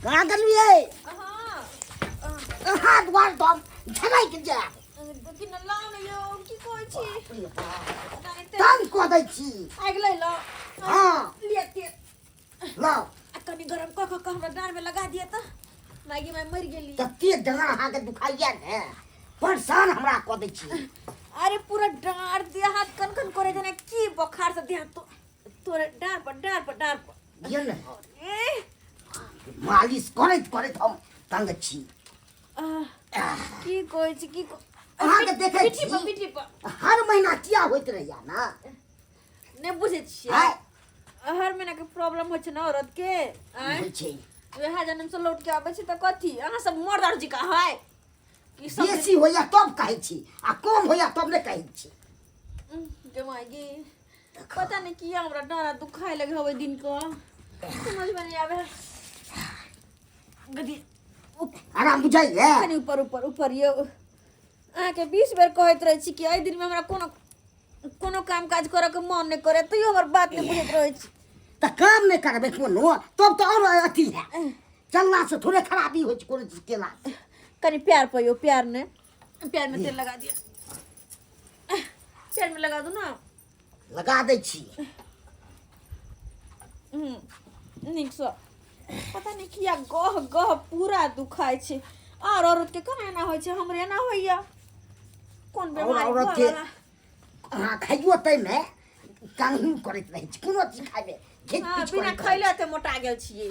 कहाँ गेलियै? हाँ। अहाँ दुआर तऽ हम झलकि जायब। देखी न, लाउ ने यौ, की कहै छी? बाप रे बाप, एनाहिते तंग कऽ दै छी। आगि लै लाउ। हाँ। लिअ तेल। लाउ। आ कनि गरम कऽ कऽ हमरा डाँड़मे लगा दिअ तऽ माइगे माय मरि गेली। तते डरा अहाँके दुखाइया ने, परेशान हमरा कऽ दै छी। अरे पूरा डाँड़ देह हाथ कन कन करे, जेना की बोखार से देह तो तोरे डाँड़ पर डाँड़ पर डाँड़ पर दिअ ने। ए। मालिश करैत करैत हम तंग छी। आह, की कहै छी की अहाँके देखै पीठी छी। पर, पीठी पर। हर महीना किया होइत रहैया ने? नहि बुझै छियै? आँय? हर महीना के प्रॉब्लम होइ छै ने औरत के, आँय? होइ छै। वएह जनम से लौट के आबै छै तऽ कथी अहाँ सब मर्द आर जी का है ई सब? बेसी होइया तब कहै छी आ कम होइया तब नहि कहै छी। गे गे, पता नहीं किया हमरा डाँड़ा दुखाए लगे हवे दिन को, समझ में नहीं आवे गदी। आराम बुझाइए? कनि ऊपर ऊपर ऊपर। यौ, अहाँके 20 बेर कहैत रहै छी कि एहि दिनमे हमरा कोनो कोनो काम काज करऽ के मन नहि करे, तैयो हमर बात नहि बुझैत रहै छी। तऽ काम नहि करबै कोनो तब तऽ आओर अथी है। चलला से थोड़े खराबी होइ छै कोनो चीज केला से। कनि प्यार पर यौ, प्यार ने, प्यार में तेल लगा दिया, प्यार में लगा दू ना। लगा दै छी। नीकसँ। पता नहि किया गह गह पूरा दुखाइ छै। आर औरत के केना एना होइ छै? हमरे एना होइया? कोन और बेमारी औरत भऽ के गेला? अहाँ खाइयो ताहिमे कानून करैत रहै छी, कोनो चीज खाइमे घिच हाँ, पिच बिना करैत रहै। खैले एते मोटा गेल छियै,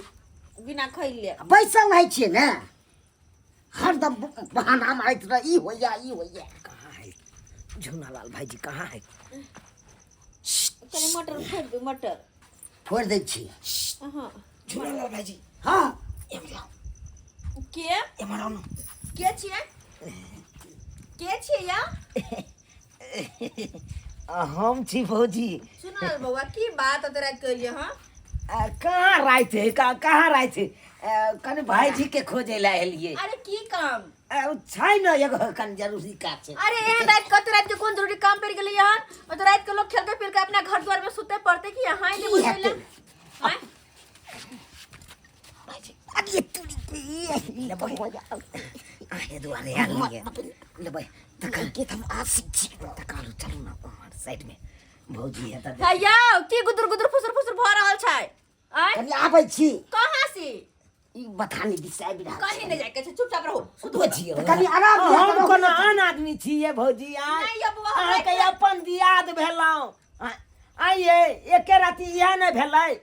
बिना खैले। छी। बैसल रहै छियै ने हरदम बहाना मारैत रह, ई होइया, ई होइया। कहाँ है झूनालाल भाईजी, कहाँ है? कनि मटर फोड़ि दू, मटर। फोड़ि दै छी। हाँ। झूनालाल भाईजी। हाँ। एम्हर आउ। के? एम्हर आउ ने। के छियै, के छियै या? हम छी भौजी। सुनल बौआ, की बात ओते राति कहलियै? हँ। कहाँ राति है, कहाँ राति है? कनि भाईजी के खोजे ला एलियै। अरे की काम? ओ छै ने एगो कनि जरूरी काज छै। अरे एहन राति, कते राति के कोन जरूरी काम पड़ि गेलै हन? ओ तऽ राति के लोग खेल के पील के अपना घर द्वार में सुते पड़ते कि यहाँ की एले बुझै हेतै? ला? आँय? अरे तुरी के लेबै, अहे दुआरे आयल रहियै। लेबै तखन के हम आशिक छी। तकालू, चलू ने उम्हर साइड में भौजी है तऽ। हे यौ, की गुदुर गुदुर फुसुर फुसुर भऽ रहल छै, आँय? कनि आबै छी। कहाँ से? ई बथानी दिस आबि रहल कहीं नहि जाइके छै, चुपचाप रहू, सुतू। बुझियौ तऽ कनि आराम दिअ। हम तऽ कोनो आन आदमी छियै भौजी? आय नहि यौ बौआ, हमरा अहाँके अपन दियाद भेलहुँ। आइये एके राति इएह नहि भेलै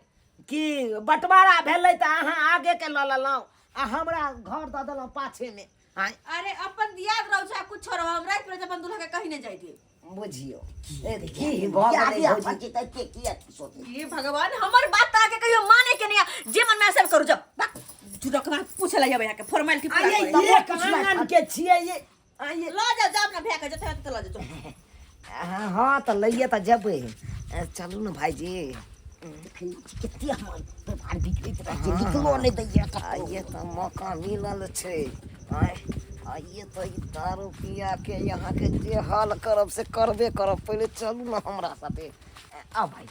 कि बँटवारा भेलै तऽ अहाँ आगेके लऽ लेलहुँ आ हमरा घर दऽ देलहुँ पाछेमे, आँय? अरे अपन दियाद रहू चाहे कुछो रहू, हम राति बिराति अपन दूल्हा के कहीं नहि जाय देब। बुझियौ ए, की भऽ गेलै दियादे भौजी? अपन छी तऽ के की अथी सोचै? हे भगवान, हमर बात तऽ अहाँके कहियो माने के नहीं है। जे मन में सब करू, जब झूठक पूछे ला यहाँ के फॉर्मेलिटी पूरा आइये करै। एक आंगन के छियै ये, आइये। लऽ जाओ, जाओ अपना भैया के जते होतै तऽ लऽ जाओ। हाँ तऽ लैए तऽ जेबै। चलू ने भाईजी। देखै छी कते हमर व्यवहार बिगड़ैत रहै छै, निकलो नहि दैया कतौ। आइए तऽ मौका मिलल छै। आँय, आइए तऽ ई दारू पिया के यहाँके जे हाल करब से करबे करब। पहिले चलू ने हमरा साथे। आउ भाई,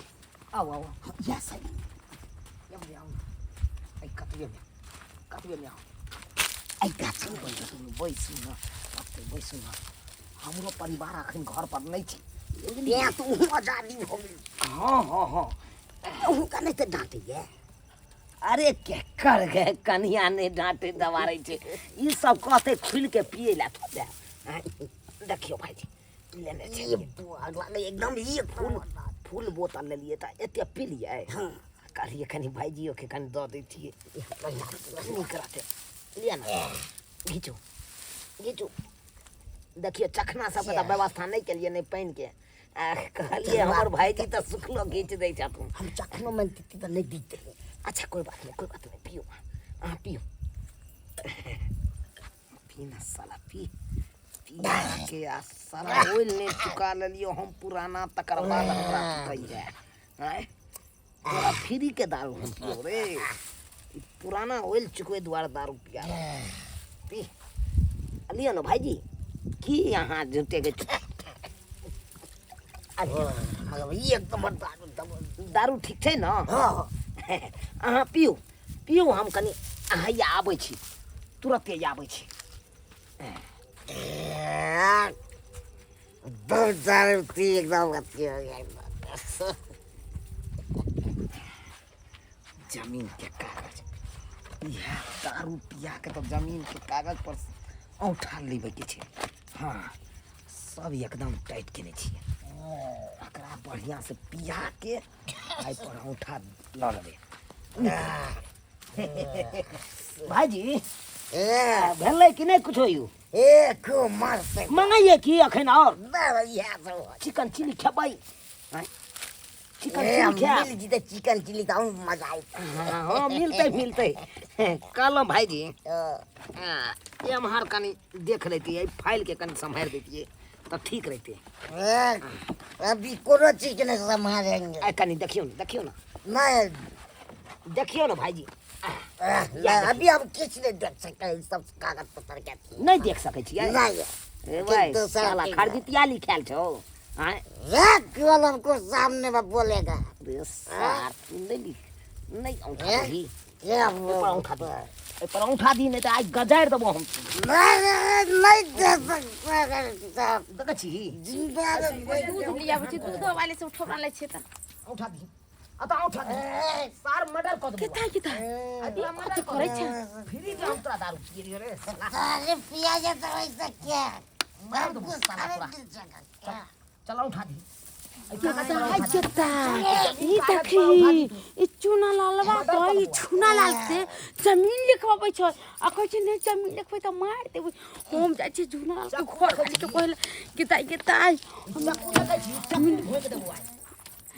आउ आउ। इएह सही। एम्हरे आउ ने, एहि कतबेमे कतबेमे आउ। एहि गाछ में बैसू ने, बैसू ने, ओतै बैसू ने। हमरो परिवार अखन घर पर नहि छै। तें तऽ ओहो आजादी भऽ गेल। हाँ हाँ हाँ। हुनका नहि तऽ डाँटैया? अरे केकर गे कनिया नहि डाँटे दबारै छै? ई सब कहतै खुलि के पियै लए थोड़े। आँय, देखियौ भाईजी, लेने ई छै बुआ लागै एकदम ई फूल फूल बोतल लेलियै तऽ एते पीलियै। कहलियै कनि भाइजियोके कनि दऽ दैतियै, नीक रहतै। लिअ ने, घीचू घीचू। देखियौ, चखना सबके तऽ व्यवस्था नहि केलियै, नहि पानिके। आ कहलियै हमर भाईजी तऽ सुखलो घीच दै छथुन। हम चखनो मांगतियै तऽ नहि दितै। अच्छा, कोई बात नहीं, कोई बात नहीं, पियो अहाँ, पियो, पी ना साला, पी पिया के। आ साला ओइल नहि चुका लेलियो हम पुराना, तकर बाद हमरा चुकैया? आँय, तोरा फ्री के दारू हम पियो रे? ई पुराना ऑयल चुकबै दुआरे दारू पिया रहल। पी आ लिअ ने भाईजी। की अहाँ झूठे के मतलब ई एक नंबर दारू दारू ठीक छै ने? हाँ। अहाँ पियू पियू, हम कनि हैया आबै छी, तुरते आबै छी। बहुत सारे एकदम अथी हो गया। जमीन के कागज, इएह दारू पिया के तऽ जमीन के कागज पर औंठा लेबे के छै। हाँ, सब एकदम टाइट केने छियै। एकरा बढ़िया से पिया के एहि पर औंठा लऽ लेबै। भाईजी, ए भेलै कि नहि कुछो यौ? ए खूब मस्त। मंगैये की अखन और? नहि, इएह सब होइ। चिकन चिली खेबै? आँय? चिकन ए, चिली खायब? मिल जेतै चिकन चिली तऽ और मजा आयत। हाँ, मिलतै मिलतै। कहलहुँ भाईजी, हाँ। एम्हर कनि देख लेतियै, फाइल के कनि सम्हारि दैतियै तऽ ठीक रहितै। ए, अभी कोनो चीज के नहीं संभालेंगे। आ कनि देखियौ ने, देखियौ ने। नहीं। देखियौ ने भाईजी। नहीं, अभी हम किछु नहीं देख सकते हैं, सब कागज पत्र के अथी। नहि देख सकै छियै? नहीं। ए भाई, दोसर साला के खरजितिया लिखायल छौ। आँय? रे, केवल हमको सामने में बोलेगा। रे सार, तू नहि लिख, नहि औंठा ए? दही। क्या एहि पर औंठा दी, एहि पर औंठा दी, नहि तऽ आइ गजारि देबो हम। नहीं, नहीं दे सकते। देखै छी? जिंदा दूध लियाबै छी, दूधो वाले से उठौना लै छियै तऽ। औंठा दी, अतऽ औंठा दी। सार मर्डर कऽ देबो। केता केता कथी करै छै? फ्री के हम तोरा दारू पिए रे साला। अरे पिया जाता वैसा क्या? मार दो हमको साला सारे तोरा। मिल जाएगा क्या? चल औंठा दी। दाइ जेता ई देखी, ई चूना लालवा तऽ ई छूना लाल से जमीन लिखबाबै छै आ कहै छै नहि जमीन लिखबै तऽ मारि देबै। हम जाइ छियै चूना लाल के घर के कहै कि दाइ गे दाइ, चक्कू लगै छी, चक्कू भोंकि देबो आइ।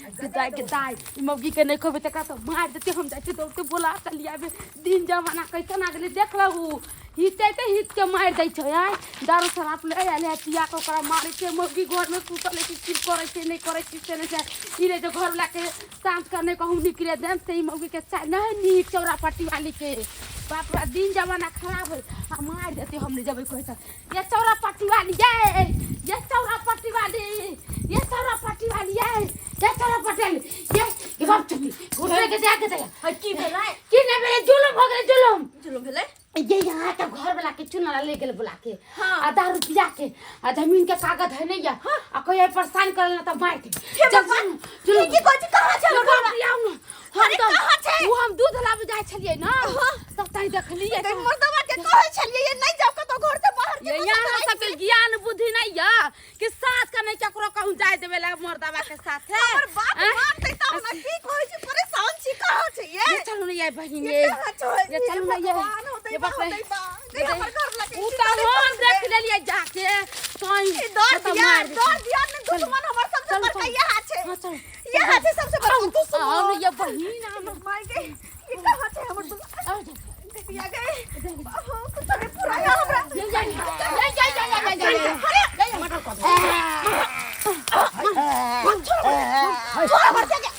के दाइ के दाइ, ई मौगी के नहि कहबै तकरा तऽ मारि देतै। हम जाइ छियै दौड़ते बोला कऽ लियाबे। दिन जमाना कैसन आ गेलै देख लहू, हित अयतै हित के मारि दै छै। आँय, दारू शराब ले आयल है, पिया कऽ ओकरा मारै छै। मौगी घरमे सुतल है कि की करै छै नहि करै छै से नहि छै। ई रहै छै घरवलाके साँझ कऽ नहि कहूँ निकले देम से ई मौगीके चाय नहि नीक। चौरा पट्टी वालीके बाप रे, दिन जमाना खराब है आ मारि देतै। हम नहि जेबै कहै तऽ। ये चौरा पट्टी वाली, ये चौरा पट्टी वाली, ये चौरा पट्टी वाली, ये चौरा पट्टी वाली, ये बाप चुकी उठे के जा के दे। की भेलै? की नहि भेलै, जुलुम हो गेलै, जुलुम। जुलुम भेलै? ये यहाँ के घर वाला के चुना ले गेल बुला के। हाँ। आ दारू पिया के आ जमीन के कागज है नहीं या आ कोई एहि पर साइन करल ना तऽ मारि दे। हे भगवान, चलो। की कहै छी? कहाँ छै हमर घरवाला? हम अरे तऽ कहाँ छै? ओ हम दूध लाबे जाइ छलियै ना, तब ताई देखलियै। गई मर्दवा के कहै छलियै ये नहीं जाओ कतौ घर से बाहर के ये यहाँ सबके ज्ञान बुद्धि नहीं या कि सास का नहीं केकरो कहूँ जाय देवे ला मर्दवा के साथे। हमर बाप आँय? मारतै तब ना। की कहै छी, परेशान छी। कहाँ छै ये? ये चलू ना ये बहिन, ये ये कहाँ छै? ये चलू ना ये। भगवान होतै ये बा, बाप रे। होतै बा। गई हमर घर वाला के उ की तऽ करै हम छै? देख लेलियै जाके तोई ई डर तऽ दिया, मारि देतै। डर दिया ने दुश्मन हमर सबसे चलू, बड़का चलू। ये हाथ छै। हाँ, चलू। ये हाथ छै सबसे बड़का दुश्मन। आओ ना ये बहिन, आओ ना। माय गई, ये कहाँ छै हमर दुश्मन? आओ जा। दिया गए कुछ नहीं पूरा या हमरा। ये ये ये ये ये ये ये ये।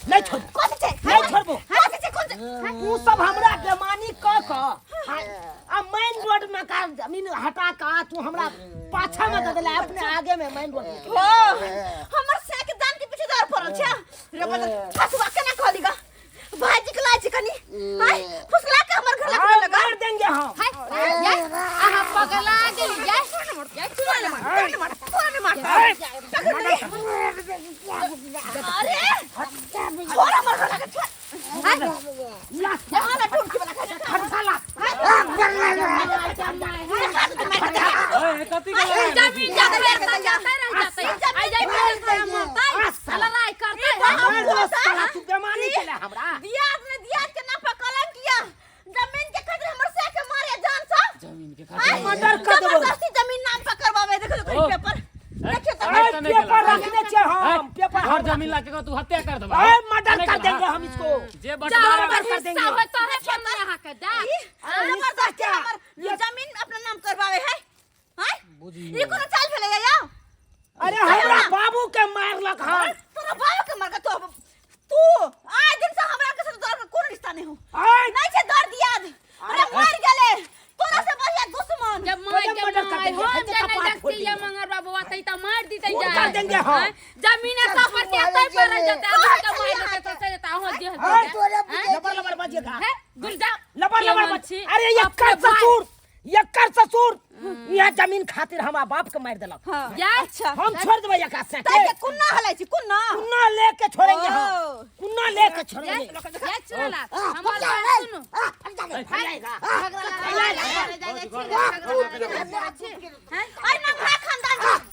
नहि छोड़, कौन छै? नहि छोड़बो। कौन छै? कौन छै? तू सब हमरा बेमानी कऽ कऽ आ मेन रोड में का जमीन हटा कऽ तू हमरा पाछा में दऽ देला, अपने आगे में मेन रोड में। हो, हमर सै के दान के पीछे दौड़ पड़ल छै रे। बदल फसुआ केना कहली गा? भाईजी के लाय छै कनी हाय फुसला के हमर घर हाँ, लग लगा मार देंगे हम। हाय, ये अहाँ पगला गेलियै। ये चुना मार मार मार मार। अरे छोड़ हमर घर लगा, छोड़। यहाँ ना टूट के वाला खरसा ला। कथी के लड़ाई? जमीन जाते जाते रह जाते आई जाई पर मरतै साला राय करतै। मार दो साला, तू बेमानी केले हमरा। दियाद ने दियाद के नाम पर कलंक किया, जमीन के खातिर हमर सै के मारे जान सा। जमीन के आय, खातिर? मर्डर कर देबो। जबरदस्ती जमीन नाम पर करवावे। देखो देखो ओ। पेपर देखियो तो। अरे, पेपर रखने छे हम पेपर। घर जमीन ला के तू हत्या कर देबा? अरे मर्डर कर देंगे हम इसको। जे जा बंटवारा हमर कर देंगे। हिस्सा होय तोरे पर ना यहाँ के जा। ई जबरदस्ती हमर जमीन अपना नाम करवावे है। हाय, ई कोनो चाल भेलै या? अरे हमरा बाबू के मारलक हन। तोरा बाबू के मार के तो तू आज दिन से हमरा के साथ तोरा कोनो रिश्ता नहीं हो। आय, नहीं छै दर्द याद। अरे मर गेले तोरा से बढ़िया दुश्मन। जब मार एकदम के मर्डर कर मार देंगे, हम खच्चे जे का नहीं पाट फोड़ देखती ये देंगे। मंगर बाबू आतै त मार दितै खून जाय। कर देंगे हम। आँय, जमीन सब पर के तै पर रह जतै, आदमी के मार देतै त चलि जेतै। अहाँ बजे हाँ, तोरे बुझे लबर लबर बजेगा है दूर जा लबर लबर केहन बज छी? अरे एकर अपने भाई- ससुर, एकर ससुर यहाँ जमीन खातिर हमरा बाप के मार देलक। हाँ या अच्छा हम छोड़ देबै एकरा से ताई के कुन्ना हलै छी कुन्ना। कुन्ना लेके छोड़ेंगे हम। ओ। कुन्ना लेके छोड़ेंगे। या चुड़ैला आ, हमर फट जा बात रे। सुनू। आ, फट जा रे। फैलाएगा। अरे नंगा खानदान जी,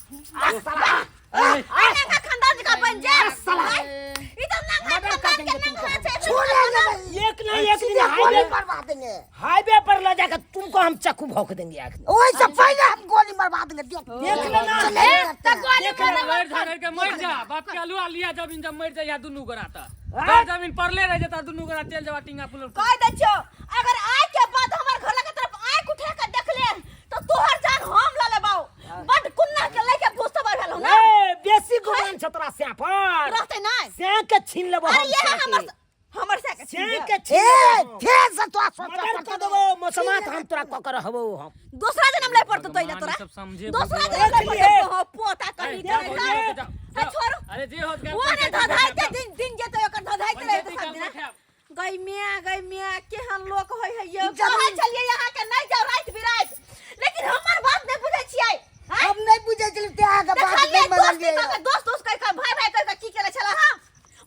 अरे नंगा खानदान जी का बन जा। ई तो नंगा खानदान के नंगा छै। छोड़ेंगे एक ना एक दिन सीधे गोली हाईवे मरवा देंगे। हाईवे पर ले जाकर तुमको हम चाकू भोंक देंगे आखिर। ओए से पहले हम गोली मरवा देंगे, देख। देख लेना। चले करते हैं। गोली देख मारब। लड़ झगड़ के मर जा, बाप के आलू लिया जमीन जब मर जा या दुनू गोरा त हाँ? घर जमीन परले रह जाता, दुनू गोरा चल जावा टिंगा पुलर। कह दै छियो, अगर आय के बाद हमर घर के तरफ आंख उठा के देख ले तो तोहर जान हम ल लेबाऊ। बड कुन्ना के लेके भूस तबाह भेलौ ना। ए, बेसी गुमान छ तोरा स्या पर। रहतै नै। स्या के छीन लेबो अरे हम। ये स्या हमर के। हमर स्या के छीन स्या लेब। के छीन ए, लेबो। फेर से तोरा सोचा मर्डर पड़तौ। कर देबो, मसमात हम तोरा ककर हबो हम। दूसरा जन्म ले पड़तो तोरा भगवान, तोरा। ई सब समझे दूसरा बुझे जन्म ले देख लिए। पड़तो, पोता कहीं ए, के जाओ, नहीं। जाओ, जाओ, है जाओ। छोड़ो। अरे जे होत वो ने धधाइते दिन दिन जेतो एकर धधाइते रहे तो सब दिन। गई मियां, गई मियां, केहन लोक होय है यो। जमीन- कहै छलियै यहाँ के नहीं जाओ राति बिराति, लेकिन हमर बात नहीं बुझै छियै। आँय? हम नहीं बुझे छलियै ते अहाँके बात देखलियै नहीं दोस्ती मानलियै। कऽ के, दोस्त दोस्त कहि कऽ, भाय भाय कहि कऽ की केले छला हम?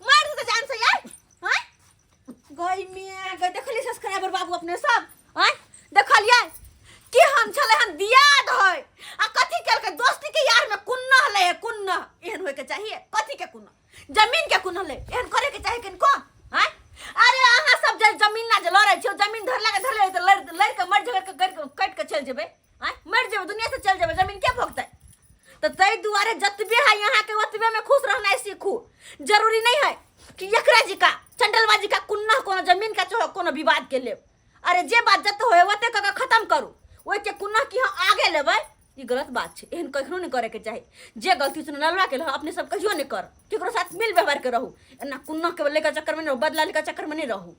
मारि देतै जान से यार। आँय? गई मियां, गई, देखलियै सब्सक्राइबर बाबू अपने सब? आँय? देखलियै? केहन छलै हन दियाद होय। आ कथी केलकै? दोस्ती के यार में कुन्ना हलै है, कुन्ना। एहन होय के चाहिए? कथी के कुन्ना? जमीन के कुन्ना हलै। एहन करे के चाही किनको? आँय? अरे अहाँ सब जे जमीन ला जे लड़ै छियै, जमीन धरला के धरले तऽ लड़ लड़ के मरि जेबै, कटि के कटि के चलि जेबै। आँय? मरि जेबै, दुनिया से चलि जेबै, जमीन के भोगतै? तऽ ताहि दुआरे जतबे है यहाँ के ओतबे में खुश रहनाइ सीखू। जरूरी नहीं है कि एकरा जी का चंडलवा जी का कुन्ना कोनो जमीन का चो कोनो विवाद के लेब। अरे जे बात जत होए ओते कऽ के खत्म करू, ओहि के कुन्ना की हम आगे लेबै ई गलत बात छै। एहन कखनो नहीं करे के चाही। जे गलती से नलवा के अपने सब कहियो नहीं कर, केकरो साथ मिल व्यवहार के रहू, एना कुन्ना के लेके चक्कर में नहीं रहू, बदला लेके चक्कर में नहीं रहू।